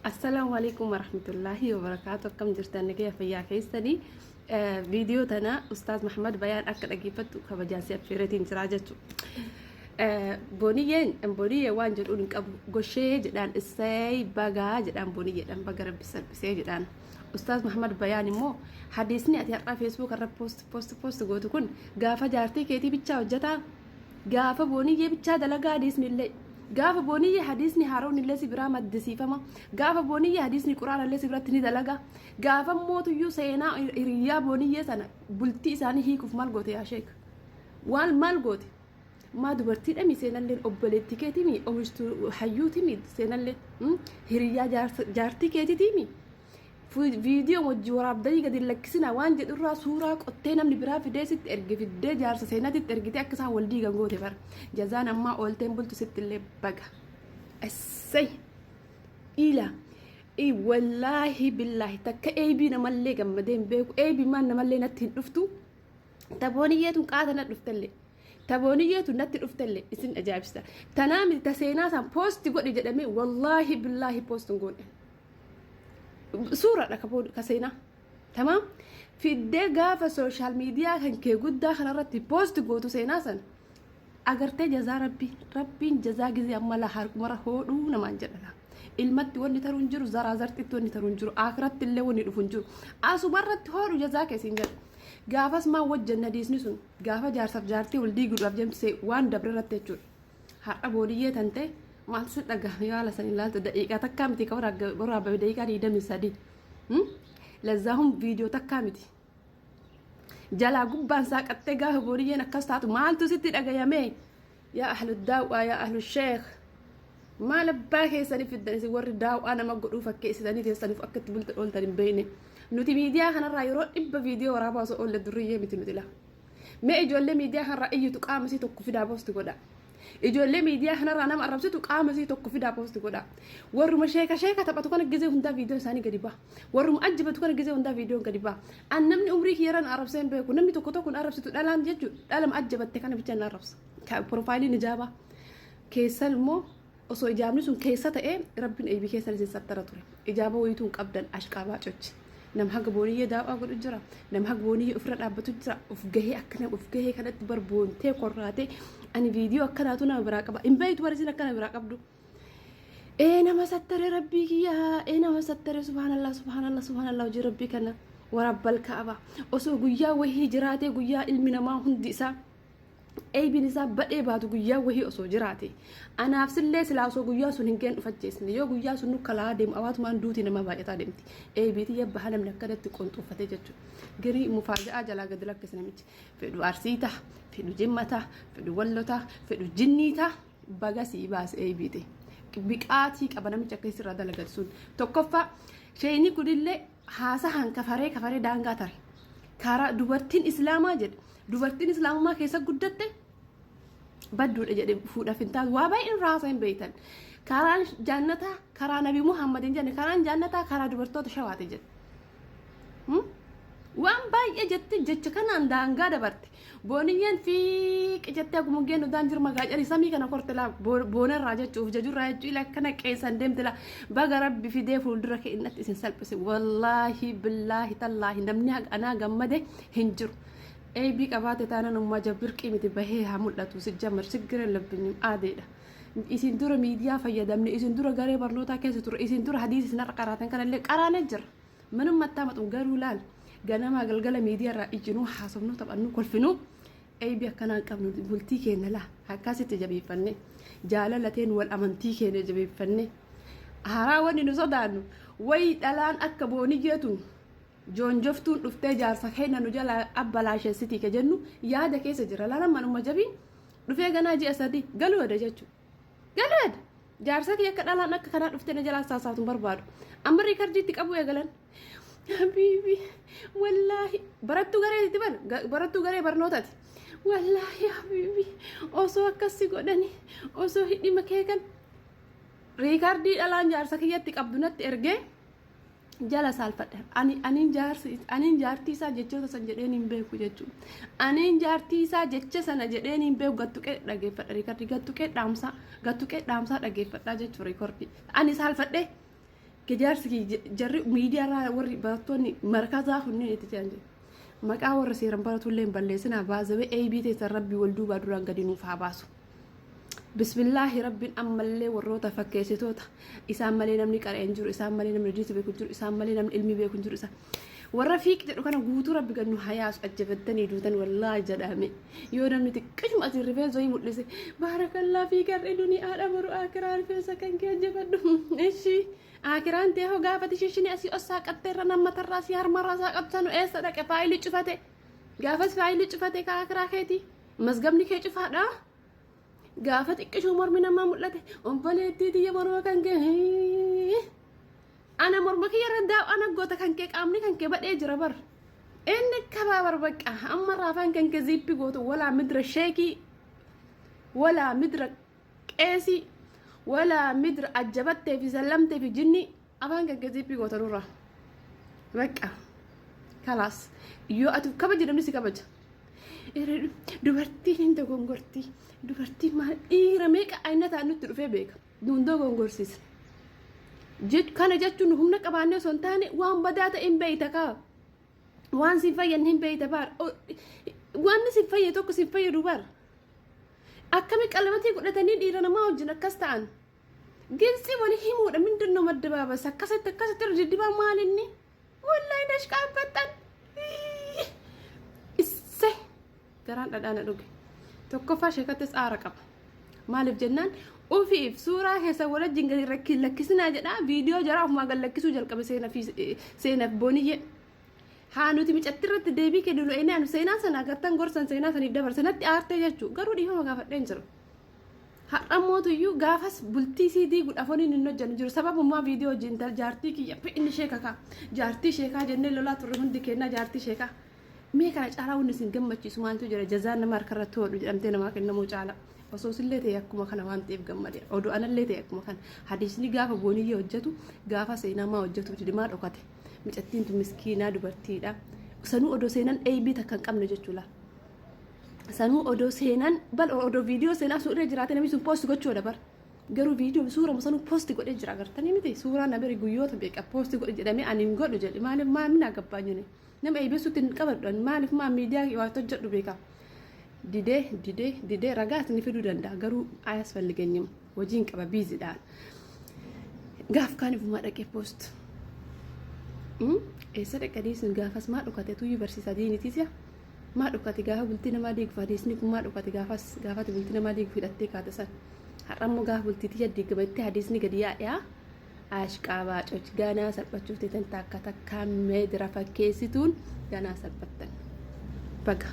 Assalaamu alaikum warahmatullaahi wabarakaatu. Akkam jirtan? Nagaya fayyaa keessanii? Viidiyoo tana Ustaaz Mahamad Bayaan akka dhaggeeffattu kabajaan si affeereetiin jiraa jechuudha. Booniyyeen booniyyee waan jedhuun hin qabu. Goshee jedhaan, isseey bagaa jedhaan, booniyyeedhaan baga rabbi salphisee jedhaan. Ustaaz Mahamad Bayaan immoo hadiisni ati har'aa Facebook irra post post post gootu kun gaafa jaartii keetii bichaa hojjetaa, gaafa booniyyee bichaa dalagaa, hadiisni illee gaafa booniyyee hadiisni haaroon illee si biraa maddisiifama, gaafa booniyyee hadiisni quraana illee si biratti ni dalaga, gaafa mootuyyuu seenaa hiriyyaa booniyyee sana bultii isaanii hiikuuf maal goote? Yaa sheek, waan maal goote? Maa dubartii dhami seenalleen obboleettii keetimi, oomishtuu hayyuutimi, seenalleen hiriyyaa jaartii keetiitiimi. Viidiyoo wajji waraabdanii gadi hin lakkisinaa waan jedhurraa suuraa qottee namni biraa fidee sitti erge, fiddee jaarsa seenatitti ergitee akka isaan wal diigan goote bara. Jazaan ammaa oolteen bultu sitti illee baga. Essay! Ila! Wallaahi billaahi takka eebii namallee gammadee hin beeku. Eebii maan namallee natti hin dhuftu. Tabooniyyeetuun qaata na dhuftellee. Tabooniyyeetu natti dhuftellee isin ajaa'ibsiisa. Tanaa miti, ta seenaa isaan post godhi jedhamee wallaahi billaahi post hin goone. Suuraadha ka seenaa. Tamaam, fiddee gaafa social media kan kee guddaa kanarratti post gootu seenaa sana agartee jazaa rabbii, rabbiin jazaa gizee amma laa harkumara hoodhuu namaan jedha. Ilmatti wanni taruu hin jiru, zaraa zarxitti wanni taruu hin jiru, akiratti illee wanni dhufu hin jiru. Asumarratti hoodhu jazaa kee siin jedha. Gaafas maa wajjanna hadiisni sun gaafa jaarsaaf jaartii wal diiguudhaaf deemtu waan dabre irratti jechuudha. Har'a boodiyyee tan ta'e maaltu si dhagahame yoo haala san ilaaltu? Daqiiqaa takkaa miti ka waraabame, daqiiqaa 23. Lazzaahum viidiyoo takkaa miti. Jalaa gubbaan saaqattee gaafa boodiyyeen akkas taatu maaltu sitti dhagayame? Yaa ahlu daaw'aa, yaa ahlu sheekh, maal abbaa keessanii fiddan isin warri daaw'aa nama godhuu fakkeessitanii teessaniif akka itti bulta ooltan hin beekne. Nuti miidiyaa kanarraa yeroo 100 viidiyoo waraabaa osoo oolle durriyyee miti nuti laa. Mee ijoollee miidiyaa kanarraa iyyitu qaama isii tokko fidaa post godha. Ijoollee miidiyaa kanarraa nama arrabsitu qaama isii tokko fidaa post godha. Warruma sheeka sheeka taphatu kana gizee hundaa viidiyoon isaanii gadi ba'a. Warruma ajjibatu kana gizee hundaa viidiyoon gadi ba'a. An namni umrii kiyyarra na arrabsee hin beeku. Namni tokko tokko na arrabsitu dhalaan jechuudha. Dhalama ajjabatte kana bicha na arrabsa. Profaayiliin ijaabaa. Keessan immoo osoo ijaabni sun keessa ta'ee rabbiin eebii keessan isin sattara ture. Ijaaba wayituu hin qabdan, ashqaabaa cochi. Nam haga booniyyee daaw'aa godhu jira. Nam haga booniyyee ofirra dhaabbatu jira. Of gahee akka nama of gahee kanatti barboontee korraatee ani viidiyoo akkanaatu nama biraa qaba. Hin beektu bara isin akkana biraa qabdu. Ee nama sattare rabbii kiyyaa, ee nama sattare, subhaanallah, subhaanallah, subhaanallah, hojii rabbii kana warabbal kaaba. Osoo guyyaa wahii jiraatee, guyyaa ilmi namaa hundi isaa eeybiin isaa badhee baatu guyyaa wahii osoo jiraate, anaaf sillee silaa osoo guyyaa sun hin geen dhufacheessine. Yoo guyyaa sun nu kalaa deemu awaatumaan duutii nama baay'ataa deemti. Eeybiitii yabbaha namni akkanatti qonxuuffatee jechuudha. Garii mufaaja'aa jalaa gadi lakkise namichi. Fedhu Arsii ta'a, fedhu Jimma ta'a, fedhu Wallo ta'a, fedhu Jinnii ta'a, baga sii baase eeybiite. Biqaatii qaba namichi akka isirraa dalagatu sun. Tokkoffaa, sheeyni kunillee haasahaan kafaree kafaree daangaa tare. Karaa dubartiin islaamaa jedhe, dubartiin islaamummaa keessa guddatte badduudha jedhe, fuudhaaf hin taatu, waa baay'een irraa haasaa hin beektan. Karaan jaannataa karaa Nabi Muhammad hin jenne, karaan jaannataa karaa dubartoota shawaati jedhe. Waan baay'ee jette, jecha kanaan daangaa dabarte. Booniyyeen fiiqi jettee akkuma geennu daan jirma gaacanii samii kana korte laa, boonarraa jechuuf jajurraa jechuu ila akkana qeessan deemte laa, baga rabbi fidee fuuldura kee innatti isin salphise. Wallaahi billaahi tallaahi namni haga anaa gammade hin jiru. Eebii qabaate taanaan ummaa jabbirqii miti, bahee haa mul'atu, si jammar sigira labbinyum aadeedha. Isin dura miidiyaa fayyadamne, isin dura garee barnootaa keessa turre, isin dura hadiisa isin har'a qaraatan kanallee qaraanee jira. Manummaa maxu garuu laal, ganamaa galgala miidiyaa irraa ijjinuu, haasofnuu, taphannuu, kolfinuu eebii akkanaa hin qabnu. Bultii keenya laa akkasitti jabeeffanne, jaalalateen wal amantii keenya jabeeffanne. Haraa wanni nu sodaannu wayi dhalaan akka booniyyeetun joonjoftuun dhuftee jaarsa keenya nu jala abbalaasheessitii ka jennu yaada keessa jira. Laala, manuma jabiin dhufee ganaa ji'a 3 galuu hada jechuudha. Galuu hada. Jaarsa kiyya akka dhalaan akka kanaa dhuftee na jalaa saasaatu hin barbaadu. Amma riikardiitti qabuu eegalan. Habiibi, wallaahi barattuu gareetitti bana, barattuu garee barnootaati. Wallaahi habiibi, osoo akkas si godhani, osoo hidhima kee kan riikardii dhalaan jaarsa kiyyatti qabdu natti ergee jala saalfadhe. Ani aniin jaarsi aniin jaartii isaa jechoota san jedheen hin beeku jechuudha. Aniin jaartii isaa jecha sana jedheen hin beeku. Gattuqee dhageeffadha riikardii, gattuqee dhaamsaa, gattuqee dhaamsaa dhageeffadhaa jechuudha riikardii. Ani saalfadhe. Jaarsi kiyya jarri miidiyaarraa warri barattoonni markazaa kunneen itti jiran jedhe. Maqaa warra seeran baratullee hin balleessinaa baazawee eebii teessan rabbii wal duubaa duraan gadi nuuf haa baasu. Bismillaahi, rabbiin ammallee warroota fakkeessitoota, isaan malee namni qara'e hin jiru, isaan malee namni hadiisa beeku hin jiru, isaan malee namni ilmi beeku hin jiru, isaan warra fiiq jedhu kana guutuu rabbi gad nu haa yaasu. Ajjabattanii duutan wallaahi jedhame. Yoo namni xiqqishuma asii rifeensa wayii mul'ise, baarakallaa fi garri duniyaadha, boru akiraa rifeensa kan kee ajjabadhu. Ishii akiraan ta'e hoo gaafati shishini asii os saaqatteerra nammatarraa asii harmarraa saaqattanu eessa dhaqe? Faayilii cufate gaafas, faayilii cufate ka akiraa keetii mazgabni kee cufaadha. Gaafa xiqqishuu mormi namaa mul'ate, obboleettii tiyya, morma kan kee ana morma kiyya irra daa'u ana goota kan kee qaamni kan kee badhee jira bar. Inni kabaa bar bakka amma raafaan kan kee ziippi gootu, walaa midra sheekii, walaa midra qeesii, walaa midra ajjabattee fi sallamtee fi jinni afaan kan kee ziippii goota nurraa. Bakka kalaas yoo ati kabaja, namni si kabaja. Dubartiin hin dogongorti. Dubartiin maal dhiira meeqa ayinataan nutti dhufee beeka. Nuun dogongorsiisa. Kana jechuun humna qabaannee osoo hin taane, waan badaa ta'e hin beeyta kaa. Waan sin fayyadne hin beeyta baar. Wanni sin fayyadu tokko sin fayyadu baar. Akkami qalabatii godhatanii dhiira namaa wajjin akkas ta'an? Gilxii wali himuudha mindin ነው መደባበስ akkasitti akkasitti irra diddibaa maal inni wallahi nashqaabbattan. Isse garaan dhadhaana dhuge. Tokkoffaa sheekattis aara qaba. Maaliif jennaan, ufiif suuraa keessa walajjin gadi lakkisinaa jedhaa, viidiyoo jaraa ofumaa gad lakkisuu jalqabe seenaaf booniyyee. Haa nuti micatti irratti deebii kennu eenyaan anu seenaa sana agartan gorsan seenaa saniif dabarse natti aartee jechuu, garuu dhiifama gaafadheen jiru. Har'a mootuyyuu gaafas bultii sii diiguudhaaf waliin hin hojjennu jiru. Sababummaa viidiyoo wajjin jaartii kiyya inni sheeka jaartii sheekaa jennee lolaa turre hundi kennaa jaartii sheekaa. Mee kana caalaa wanni isin gammachiisu maaltu jira? Jazaan nama harka irratti hodhu jedhamtee namaa kennamuu caala. Osoo sillee ta'e akkuma kana waan ta'eef gammade. Oduu anallee ta'e akkuma kana. Hadiisni gaafa booniyyee hojjetu, gaafa seenaa maa hojjetu didimaa dhokate. Micattiin tun miskiinaa dubartiidha. Sanuu odoo seenan eebii takka hin qabne jechuudha. Sanuu odoo seenan bal odoo viidiyoo seenaa suuraa jiraate namni sun post gochuudha bar. Garuu viidiyoo suura sanuu post godhee jira, agartanii miti? Suuraa na biri guyyoota beeka post godhe jedhamee ani hin godhu jedhe. Maaliif maa mina gabbaa nama eeybisuutti hin qabadhu ani? Maaliif maa miidiyaa waa hojjedhu beeka. Didee didee didee ragaas ni fiduu danda'a, garuu አያስፈልገኝም, hojiin qaba, busydhaan. Gaaf kaan ifumaa dhaqee post. Eessa dhaqanii sun gaafas maa dhokate? Tuyyuu barsiisaa diiniitiis yaa maa dhokate? Gaafa bultii namaa diiguuf hadiisni kun maa dhokate? Gaafas gaafati bultii namaa diiguuf hidhattee kaate san, har'a immoo gaafa bultii tiyya diigamatti hadiisni gadi yaa'ee. Ashqaabaacoch ganaa salphachuuf teetan, takka takka meedira fakkeessituun ganaa salphattan. Baga.